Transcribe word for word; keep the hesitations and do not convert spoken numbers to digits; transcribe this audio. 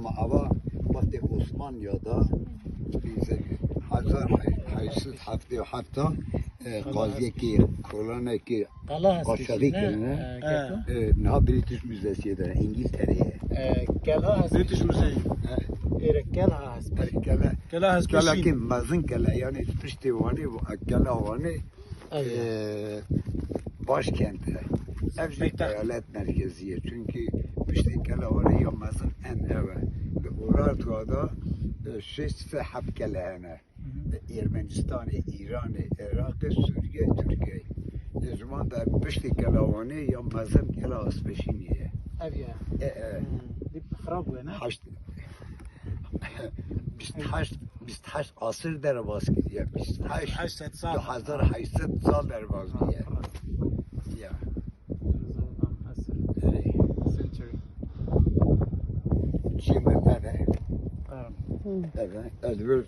Ma ava wextê Osmaniya da hezar heyşt sed heftê û heft da, e, qaziyekî, kolanekî Qela qaşaxî Hespêşî ne? kirine. E, He. Keko? E, niha British Museum'ê de, İngiltere'ye. E, Kela Hespêşî. British Museum. He. Êre Kela Hespêşî. Kele, Kela Hespêşî. Kelekî mezin kele, yani piştî Wanê, Kela Wanê, Evet. e, başkent e. Ev jî Paytaxt. Eyalet merkezî ye. Çünkü piştî Kela Wanê ya mezin en ev e. Li Urartuwa da, e, şêst sed heft kele hene. Ermenistanê, Îranê, Iraqê, Sûriyê, Tirkiyê. Ê, ji wan de piştî Kela Wanê ya mezin Kela Hespêşînê ye. Ev ya. E, e. Hmm, dî xirab bûye, ne? Heşt, bîst heşt, bîst heşt asir derbas kiriye. Bîst heşt, Heşt sed sal. Du hezar heşt sed sal derbas kiriye. Ya. Asir. Erê. Century. Çiyê me tede. Tamam. Tede. Ez bir,